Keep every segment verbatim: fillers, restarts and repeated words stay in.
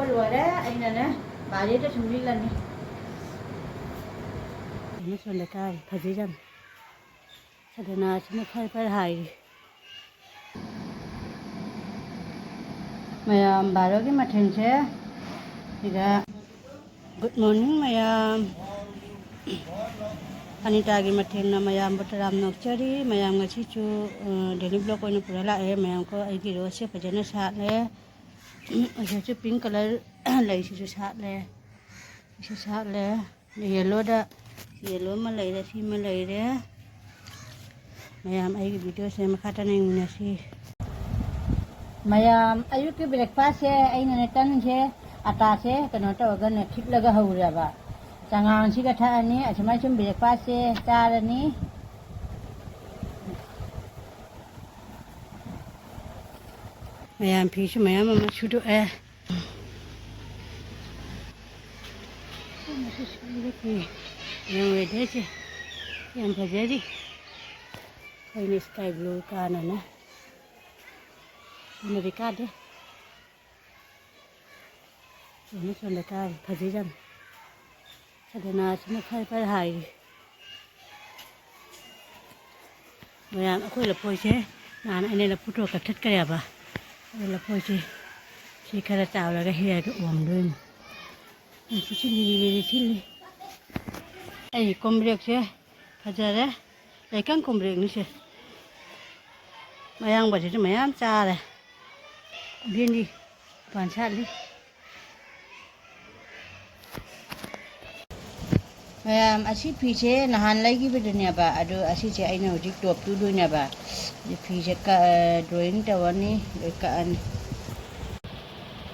ꯂꯣꯏꯔꯦ꯫ ꯑꯩꯅꯅꯦ ꯕꯥꯔꯤꯗ ꯁꯨꯝ ꯂꯤꯠꯂꯅꯤ꯫ ꯑꯩꯅ ꯁꯣꯝꯗ ꯀꯥꯔꯤ ꯐꯖꯩ ꯌꯥꯝ꯫ ꯁꯗꯅꯥꯁꯤꯅ ꯐꯔ ꯐꯔ ꯍꯥꯏꯔꯤ꯫ ꯃꯌꯥꯝ ꯕꯥꯔꯣꯒꯤ ꯃꯊꯦꯜꯁꯦ ꯁꯤꯗ꯫ Good morning ꯃꯌꯥꯝ꯫ ꯑꯅꯤꯇꯥꯒꯤ ꯃꯊꯦꯜꯅ ꯃꯌꯥꯝꯕꯨ ꯇꯔꯥꯝꯅ ꯑꯣꯛꯆꯔꯤ꯫ ꯃꯌꯥꯝ ꯉꯁꯤꯁꯨ, ꯑ, daily vlog ꯑꯣꯏꯅ ꯄꯨꯔ ꯂꯥꯛꯑꯦ꯫ ꯃꯌꯥꯝ ꯀꯣ ꯑꯩꯒꯤ ꯔꯣꯁꯁꯦ ꯐꯖꯅ ꯁꯥꯠꯂꯦ꯫ ꯑꯁꯤꯁꯨ pink colour ꯂꯩꯁꯤꯁꯨ ꯁꯥꯠꯂꯦ꯫ ꯁꯤ ꯁꯥꯠꯂꯦ꯫ Yellowꯗ yellow ꯑꯃ ꯂꯩꯔꯦ, ꯁꯤꯃ ꯂꯩꯔꯦ꯫ ꯃꯌꯥꯝ ꯑꯩꯒꯤ videoꯁꯦ ꯃꯈꯥ ꯇꯥꯅ ꯌꯦꯡꯃꯤꯟꯅꯁꯤ꯫ ꯃꯌꯥꯝ ꯑꯌꯨꯛꯀꯤ breakfastꯁꯦ ꯑꯩꯅꯅꯦ ꯇꯟꯁꯦ ꯑꯇꯥꯁꯦ ꯀꯩꯅꯣ ꯇꯧꯔꯒꯅꯦ ꯊꯤꯠꯂꯒ ꯍꯧꯔꯦꯕ꯫ ꯆꯉꯥꯡꯁꯤꯒ ꯊꯛꯑꯅꯤ꯫ ꯑꯁꯨꯃꯥꯏꯅ ꯁꯨꯝ breakfastꯁꯦ ꯆꯥꯔꯅꯤ꯫ ꯃꯌꯥꯝ ꯐꯤꯁꯨ ꯃꯌꯥꯝ ꯑꯃ ꯁꯨꯗꯣꯛꯑꯦ꯫ ꯃꯌꯥꯝ weatherꯁꯦ ꯌꯥꯝ ꯐꯖꯔꯤ꯫ ꯑꯩꯈꯣꯏꯅ sky blue ꯀꯥꯅꯅꯦ ꯁꯤꯅꯔꯤ ꯀꯥꯗꯦ꯫ ꯁꯣꯝꯗ ꯁꯣꯝꯗ ꯀꯥꯔꯤ ꯐꯖꯩ ꯌꯥꯝ꯫ ꯁꯗꯅꯥꯁꯤꯅ ꯐꯔ ꯐꯔ ꯍꯥꯏꯔꯤ꯫ ꯃꯌꯥꯝ ꯑꯩꯈꯣꯏ ꯂꯐꯣꯏꯁꯦ ꯅꯍꯥꯟ ꯑꯩꯅ ꯂꯐꯨ ꯊꯔꯣ ꯀꯛꯊꯠꯈ꯭ꯔꯦꯕ꯫ ꯑꯗꯣ ꯂꯐꯣꯏꯁꯦ ꯁꯤ ꯈꯔ ꯆꯥꯎꯔꯒ ꯍꯦꯛꯑꯒ ꯑꯣꯝꯗꯣꯏꯅꯤ꯫ ꯁꯤ ꯁꯤꯜꯂꯤ ꯁꯤꯜꯂꯤ꯫ ꯑꯩ ꯀꯣꯝꯕ꯭ꯔꯦꯛꯁꯦ ꯐꯖꯔꯦ꯫ ꯂꯩꯀꯪ ꯀꯣꯝꯕ꯭ꯔꯦꯛꯅꯤꯁꯦ꯫ ꯃꯌꯥꯡꯕꯁꯤꯁꯨ ꯃꯌꯥꯝ ꯆꯥꯔꯦ꯫ ꯏꯕꯦꯟꯗꯤ ꯃꯄꯥꯟ ꯁꯥꯠꯂꯤ꯫ ꯃꯌꯥꯝ, ꯑꯁꯤ ꯐꯤꯁꯦ ꯅꯍꯥꯟ ꯂꯩꯈꯤꯕꯗꯨꯅꯦꯕ, ꯑꯗꯨ ꯑꯁꯤꯁꯦ ꯑꯩꯅ ꯍꯧꯖꯤꯛ top ꯇꯨꯗꯣꯏꯅꯦꯕ꯫ ꯑꯗꯨ ꯐꯤꯁꯦ ꯀꯛ-, drawing ꯇꯧꯔꯅꯤ, ꯂꯣꯏ ꯀꯛꯑꯅꯤ꯫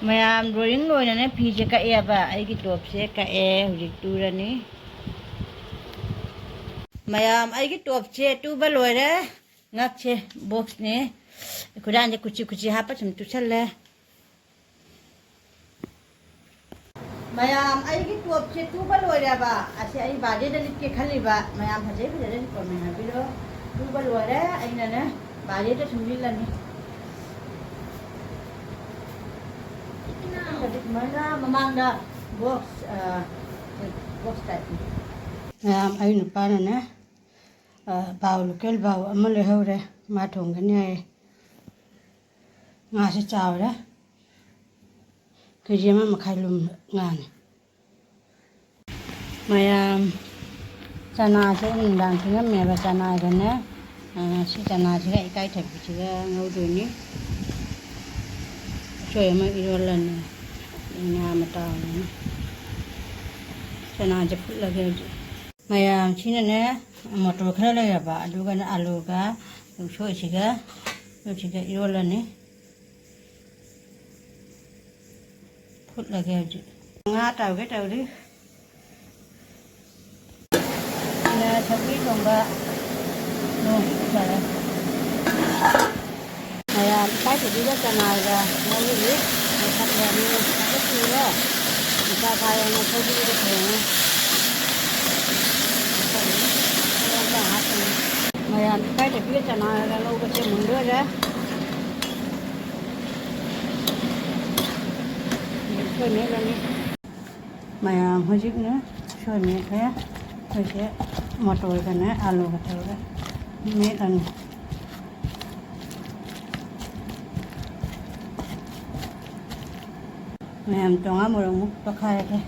ꯃꯌꯥꯝ, drawing ꯂꯣꯏꯅꯅꯦ ꯐꯤꯁꯦ ꯀꯛꯑꯦꯕ꯫ ꯑꯩꯒꯤ topꯁꯦ ꯀꯛꯑꯦ, ꯍꯧꯖꯤꯛ ꯇꯨꯔꯅꯤ꯫ ꯃꯌꯥꯝ, ꯑꯩꯒꯤ topꯁꯦ ꯇꯨꯕ ꯂꯣꯏꯔꯦ꯫ ꯉꯛꯁꯦ boxꯅꯦ꯫ ꯈꯨꯗꯥꯡꯁꯦ ꯀꯨꯆꯤ ꯀꯨꯆꯤ ꯍꯥꯞꯄ ꯁꯨꯝ ꯇꯨꯁꯜꯂꯦ꯫ ꯃꯌꯥꯝ, ꯑꯩꯒꯤ topꯁꯦ ꯇꯨꯕ ꯂꯣꯏꯔꯦꯕ꯫ ꯑꯁꯤ ꯑꯩ birthdayꯗ ꯂꯤꯠꯀꯦ ꯈꯜꯂꯤꯕ꯫ ꯃꯌꯥꯝ ꯐꯖꯩ ꯐꯖꯗꯦ comment ꯍꯥꯏꯕꯤꯔꯣ꯫ ꯇꯨꯕ ꯂꯣꯏꯔꯦ꯫ ꯑꯩꯅꯅꯦ birthdayꯗ ꯁꯨꯝ ꯂꯤꯠꯂꯅꯤ꯫ ꯁꯨꯃꯥꯏꯅ ꯃꯃꯥꯡꯗ ꯕꯣꯛꯁ, ꯑ, ꯕꯣꯛꯁ ꯇꯥꯏꯞꯅꯤ꯫ ꯃꯌꯥꯝ, ꯑꯩ ꯅꯨꯄꯥꯅꯅꯦ, ꯑ, ꯕꯥꯎ, ꯂꯣꯀꯦꯜ ꯕꯥꯎ ꯑꯃ ꯂꯩꯍꯧꯔꯦ, ꯃꯥ ꯊꯣꯡꯒꯅꯤ ꯍꯥꯏꯌꯦ꯫ ꯉꯥꯁꯦ ꯆꯥꯎꯔꯦ, ꯀꯦ ꯖꯤ ꯑꯃ ꯃꯈꯥꯏ ꯂꯨꯝꯕ ꯉꯥꯅꯤ꯫ ꯃꯌꯥꯝ, ꯆꯅꯥꯁꯦ ꯅꯨꯡꯗꯥꯡ ꯇꯤꯡꯉꯝꯃꯦꯕ꯫ ꯆꯅꯥꯒꯅꯦ, ꯑ, ꯁꯤ ꯆꯅꯥꯁꯤꯒ ꯏꯀꯥꯏꯊꯕꯤꯁꯤꯒ ꯉꯧꯗꯣꯏꯅꯤ꯫ ꯎꯁꯣꯏ ꯑꯃ ꯏꯔꯣꯜꯂꯅꯤ꯫ ꯉꯥ ꯑꯃ ꯇꯥꯎꯔꯅꯤ꯫ ꯆꯅꯥꯁꯦ ꯐꯨꯠꯂꯒꯦ ꯍꯧꯖꯤꯛ꯫ ꯃꯌꯥꯝ, ꯁꯤꯅꯅꯦ ꯃꯣꯇꯣꯔ ꯈꯔ ꯂꯩꯔꯕ, ꯑꯗꯨꯒꯅꯦ ꯑꯂꯨꯒ ꯎꯁꯣꯏꯁꯤꯒ, ꯎꯁꯣꯏꯁꯤꯒ ꯏꯔꯣꯜꯂꯅꯤ꯫ ꯐꯨꯠꯂꯒꯦ ꯍꯧꯖꯤꯛ꯫ ꯉꯥ ꯇꯥꯎꯒꯦ ꯇꯧꯔꯤ꯫ ꯑꯩꯅ ꯁꯧꯒ꯭ꯔꯤ ꯊꯣꯡꯕ ꯅꯣꯡ ꯆꯨꯊꯔꯦ꯫ ꯃꯌꯥꯝ ꯏꯀꯥꯏꯊꯕꯤꯒ ꯆꯅꯥꯒ ꯉꯧꯔꯤ꯫ ꯃꯁꯛ ꯌꯥꯝꯅ ꯐꯖꯅ ꯁꯨꯔꯦ꯫ ꯏꯀꯥꯏ ꯀꯥꯏꯅ ꯁꯧꯒ꯭ꯔꯤꯒ ꯊꯣꯡꯉꯦ꯫ ꯃꯌꯥꯝ ꯏꯀꯥꯏꯊꯕꯤꯒ ꯆꯅꯥꯒ ꯉꯧꯕꯁꯦ ꯃꯨꯟꯗꯣꯔꯦ꯫ ꯎꯁꯣꯏ ꯃꯦꯠꯂꯅꯤ꯫ ꯃꯌꯥꯝ ꯍꯧꯖꯤꯛꯅ ꯎꯁꯣꯏ ꯃꯦꯠꯂꯦ꯫ ꯑꯩꯈꯣꯏꯁꯦ ꯃꯣꯇꯣꯔꯒꯅꯦ ꯑꯂꯨꯒ ꯇꯧꯔꯒ ꯃꯦꯠꯂꯅꯤ꯫ ꯃꯌꯥꯝ ꯇꯣꯉꯥꯟ ꯃꯣꯔꯣꯛ ꯑꯃꯨꯛ ꯇꯣꯠꯈꯥꯏꯔꯒꯦ꯫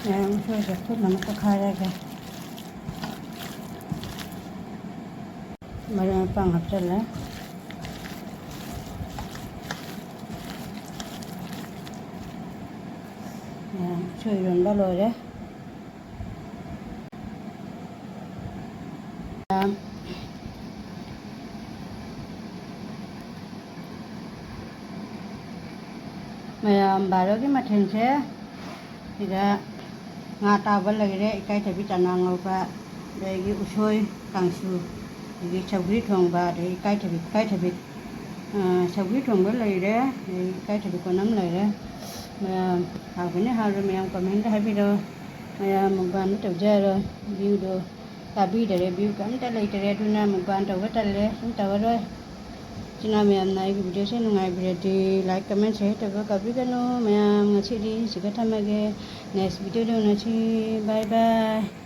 ꯃꯌꯥꯝ ꯎꯁꯣꯏꯁꯦ ꯈꯨꯠꯅ ꯑꯃꯨꯛ ꯇꯣꯠꯈꯥꯏꯔꯒꯦ꯫ ꯃꯔꯣꯏ ꯃꯄꯥꯡ ꯍꯥꯞꯆꯜꯂꯦ꯫ ꯃꯌꯥꯝ ꯎꯁꯣꯏ ꯏꯔꯣꯟꯕ ꯂꯣꯏꯔꯦ꯫ ꯃꯌꯥꯝ ꯕꯥꯔꯣꯒꯤ ꯃꯊꯦꯜꯁꯦ ꯁꯤꯗ ꯉꯥ ꯑꯇꯥꯎꯕ ꯂꯩꯔꯦ, ꯏꯀꯥꯏꯊꯕꯤ ꯆꯅꯥ ꯉꯧꯕ, ꯑꯗꯒꯤ ꯎꯁꯣꯏ ꯀꯥꯡꯁꯨ, ꯑꯗꯒꯤ ꯁꯧꯒ꯭ꯔꯤ ꯊꯣꯡꯕ, ꯑꯗꯒꯤ ꯏꯀꯥꯏꯊꯕꯤ, ꯏꯀꯥꯏꯊꯕꯤ ꯁꯧꯒ꯭ꯔꯤ ꯊꯣꯡꯕ ꯂꯩꯔꯦ, ꯑꯗꯩ ꯏꯀꯥꯏ ꯊꯕꯤ ꯀꯣꯠꯅꯝ ꯂꯩꯔꯦ꯫ ꯃꯌꯥꯝ ꯍꯥꯎꯒꯅꯤ ꯍꯥꯎꯔꯣꯏ ꯃꯌꯥꯝ comment ꯍꯥꯏꯕꯤꯔꯣ꯫ ꯃꯌꯥꯝ mukbangꯗꯤ ꯇꯧꯖꯔꯣꯏ, viewꯗꯣ ꯇꯥꯕꯤꯗꯔꯦ, view ꯀꯝꯇ ꯂꯩꯇꯔꯦ, ꯑꯗꯨꯅ mukbang ꯇꯧꯕ ꯇꯜꯂꯦ, ꯁꯨꯝ ꯇꯧꯔꯔꯣꯏ꯫ ꯏꯆꯤꯟ ꯏꯅꯥꯎ ꯃꯌꯥꯝꯅ ꯑꯩꯒꯤ videoꯁꯦ ꯅꯨꯡꯉꯥꯏꯕꯤꯔꯗꯤ like, comment, share ꯇꯧꯕ ꯀꯥꯎꯕꯤꯒꯅꯨ꯫ ꯃꯌꯥꯝ ꯉꯁꯤꯗꯤ ꯁꯤꯒ ꯊꯝꯃꯒꯦ꯫ Next videoꯗ ꯎꯅꯁꯤ꯫ Bye bye꯫